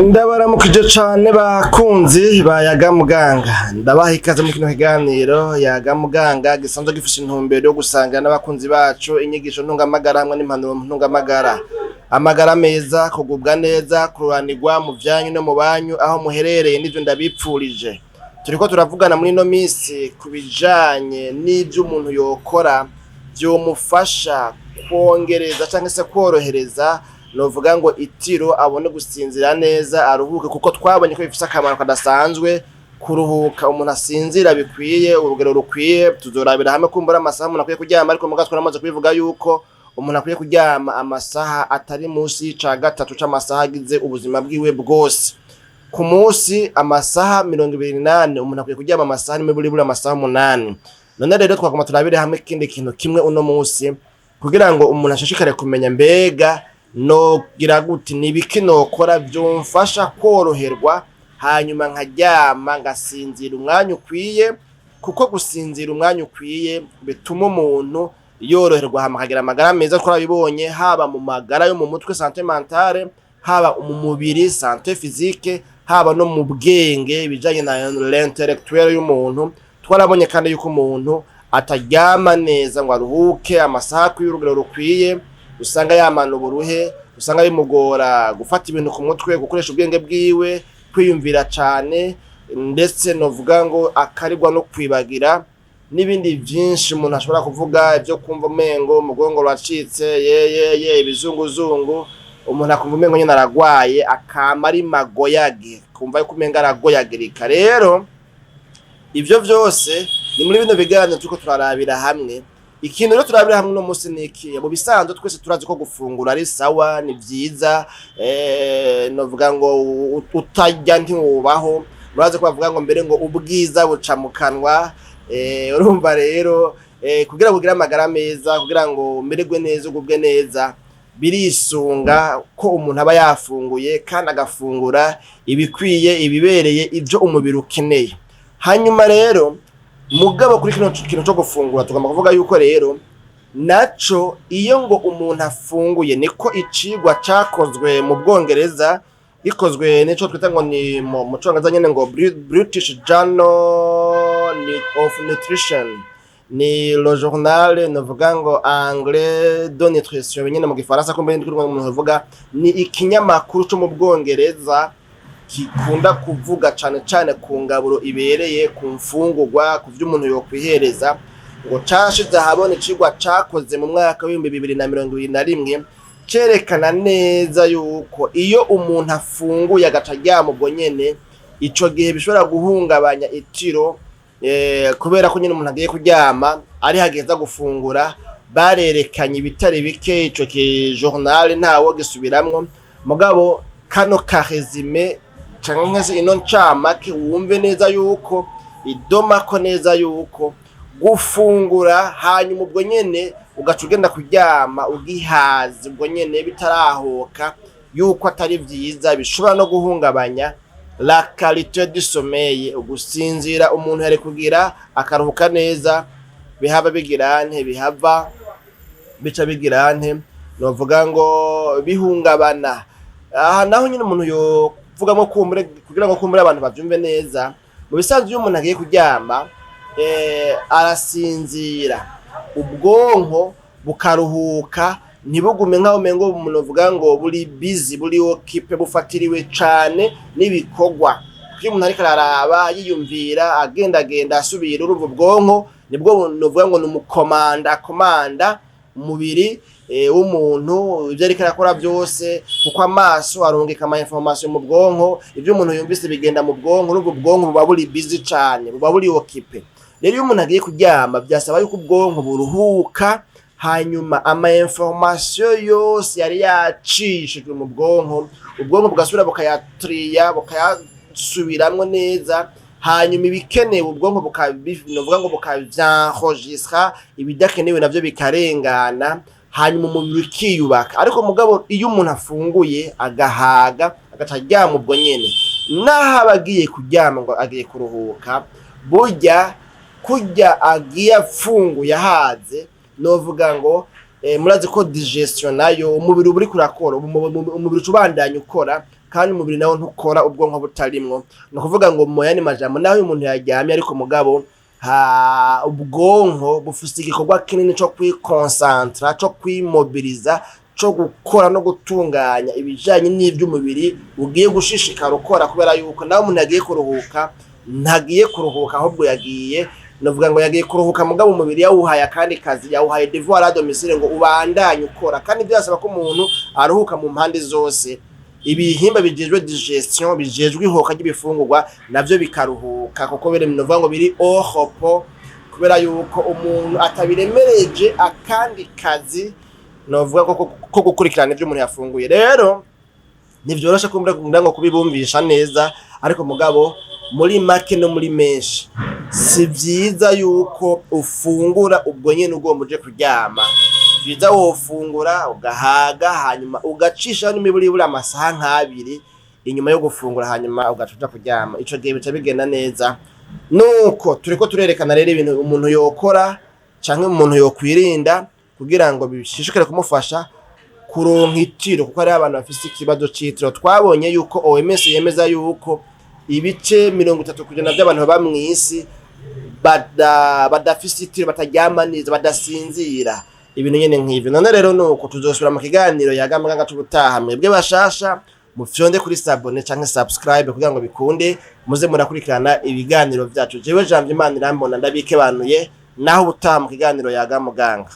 Ndabaramukije cane bakunzi ba Yaga Muganga. Ndabaha ikaze muri kino kiganiro Yaga Muganga gisanzwe gifise intumbero yo gusangira n'abakunzi bacu inyigisho ntungamagara hamwe n'impanuro ntungamagara. Amagara meza, kugubwa neza, kururanirwa mu vyanyu no mu banyu aho muherereye, nivyo ndabipfurije. Turiko turavugana muri ino misi ku bijanye n'ivyo umuntu yokora vyomufasha kwongereza canke se kworohereza, novuga ngo itiro, abone gusinzira neza, aruhuke, kuko twabonye ko bifise akamaro kadasanzwe kuruhuka, umuntu asinzira bikwiye, urugero rukwiye. Tuzorabira hamwe kumbura amasaha umuntu akwiye kuryama, ariko muga twaramaze kubivuga yuko umuntu akwiye kuryama amasaha atari munsi y'ica gatatu c'amasaha agize ubuzima bwiwe bwose ku munsi. Amasaha 28, umuntu akwiye kuryama amasaha n'imiburiburi amasaha 8. None rero twagoma turabire hamwe ikindi kintu kimwe uno munsi kugira ngo umuntu ashishikare kumenya: mbega nogira gute, ni ibiki nokora vyomfasha koroherwa, hanyuma nkaryama ngasinzira umwanya ukwiye? Kuko gusinzira umwanya ukwiye bituma umuntu yoroherwa, hama akagira amagara meza. Twarabibonye haba mu magara yo mu mutwe, santé mentale, haba mu mubiri, santé physique, haba no mu bwenge, ibijanye na l'intellectuel y'umuntu. Twarabonye kandi yuko umuntu ataryama neza ngo aruhuke amasaha akwiye, urugero rukwiye, usanga yamana uburuhe, usanga bimugora gufata ibintu ku mutwe, gukoresha ubwenge bwiwe, kwiyumvira cane, ndetse novuga ngo akarirwa no kwibagira n'ibindi vyinshi umuntu ashobora kuvuga, ivyo kumva umengo umugongo uracitse, yeyeye, ibizunguzungu, umuntu akumva umengo nyene aragwaye, akama ari magoyage, kumva yuko umengo aragoyagirika. Rero ivyo vyose ni muri bino biganiro turiko turarabira hamwe. Ikintu rero turabira hamwe uno munsi ni iki? Mu bisanzwe twese turazi ko gufungura ari sawa, ni vyiza, novuga ngo utarya ntiwubaho. Murazi ko bavuga ngo mbere ngo ubwiza buca mu kanwa. Urumva rero, kugira ngo ugire amagara meza, kugira ngo umererwe neza, ugubwe neza, birisunga ko umuntu aba yafunguye kandi agafungura ibikwiye, ibibereye, ivyo umubiri ukeneye. Hanyuma rero mugabo kuri kino kintu co gufungura, tugomba kuvuga yuko rero naco iyo ngo umuntu afunguye, niko icigwa cakozwe mu Bwongereza, gikozwe nico twita ngo ni mu Congereza nyene ngo British Journal of Nutrition, ni le journal novuga ngo anglais de nutrition nyene mu Gifaransa, kumbe ndiko umuntu avuga ni ikinyamakuru co mu Bwongereza gikunda kuvuga cane cane ku ngaburo ibereye, ku mfungurwa, ku vyo umuntu yokwihereza. Ngo cashize ahabona icigwa cakoze mu mwaka w'2021, cerekana neza yuko iyo umuntu afunguye agaca aryama ubwo nyene, ico gihe bishobora guhungabanya itiro, kubera ko nyene umuntu agiye kuryama ari hageza gufungura. Barerekanye ibitari bike, ico ki journal ntawo gisubiramwo, mugabo kano ka résumé canke se ino ncamake, wumve neza yuko idomako neza yuko gufungura hanyuma ubwo nyene ugaca ugenda kuryama ugihaze ubwo nyene bitarahoka, yuko atari vyiza, bishobora no guhungabanya la qualité du sommeil, ugusinzira umuntu yari kugira akaruhuka neza. Bihava bigira nte? Bihava bica bigira nte? Novuga ngo bihungabana. Aha naho nyine umuntu yovugamo kumbure kugira ngo kumbure abantu bavyumve neza. Mu bisanzwe iyo umuntu agiye kuryama, arasinzira, ubwonko bukaruhuka, ntibugume nk'aho umengo umuntu uvuga ngo buri busy, buri occupé, bufatiriwe cane n'ibikorwa. Iyo umuntu ariko araraba, yiyumvira, agendagenda, asubira, urumva ubwonko nibwo novuga ngo ni umukomanda, akomanda umubiri w'umuntu, ibyo ariko arakora byose, kuko amaso arungika ama information mu bwonko, ibyo umuntu yumvise bigenda mu bwonko. Urumva ubwonko buba buri busy cane, buba buri occupé. Rero iyo umuntu agiye kuryama, byasaba yuko ubwonko buruhuka, hanyuma ama information yose yari yacishijwe mu bwonko, ubwonko bugasubira bukayatriya, bukayasubiramwo neza, hanyuma ibikenewe ubwonko novuga ngo bukavyenregistra, ibidakenewe navyo bikarengana, hanyuma umubiri ukiyubaka. Ariko mugabo iyo umuntu afunguye agahaga agaca aryama ubwo nyene, naho aba agiye kuryama ngo agiye kuruhuka, burya kurya agiye afunguye ahaze, novuga ngo murazi ko digestion nayo umubiri uba uriko urakora, umubiri uca ubandanya ukora. Kandi umubiri nawo ntukora ubwonko butarimwo. Ni ukuvuga ngo mu yandi majambo, naho uyu muntu yaryamye, ariko mugabo ha ubwonko bufise igikorwa kinini co kwikonsantra, co kwimobiliza, co gukora no gutunganya ibijanye n'ivy'umubiri ugiye gushishikara ukora, kubera yuko nawe umuntu yagiye kuruhuka, ntagiye kuruhuka, ahubwo yagiye, novuga ngo yagiye kuruhuka, mugabo umubiri yawuhaye akandi kazi, yawuhaye devoir à domicile ngo ubandanye ukora. Kandi byasaba ko umuntu aruhuka mu mpande zose: ibihimba bijejwe digestion, bijejwe ihoka ry'ibifungurwa, navyo bikaruhuka, kuko biri, novuga ngo biri au repos, kubera yuko umuntu atabiremereje akandi kazi, novuga ko gukurikirana ivyo umuntu yafunguye. Rero ntivyoroshe kumbura kugira ngo kubibumvisha neza, ariko mugabo muri make no muri menshi, si vyiza yuko ufungura ubwo nyene ugomba uje kuryama. Vyiza wofungura ugahaga, hanyuma ugacisha n'imiburiburi amasaha nk'abiri inyuma yo gufungura, hanyuma ugaca uja kuryama. Ico gihe bica bigenda neza. Nuko turiko turerekana rero ibintu umuntu yokora canke umuntu yokwirinda kugira ngo bishishikare kumufasha kuronka itiro, kuko hariho abantu bafise ikibazo c'itiro. Twabonye yuko OMS yemeza yuko ibice 30% by'abantu baba mw'isi badafise itiro, bataryama neza, badasinzira, ibintu nyene nk'ivyo. None rero nuko tuzosubira mu kiganiro Yaga Muganga c'ubutaha. Mwebwe bashasha, mufyonde kuri s'abonner canke subscribe kugira ngo bikunde muze murakurikirana ibiganiro vyacu. Jewe Janvier Imana irambona, ndabikebanuye, naho ubutaha mu kiganiro Yaga Muganga.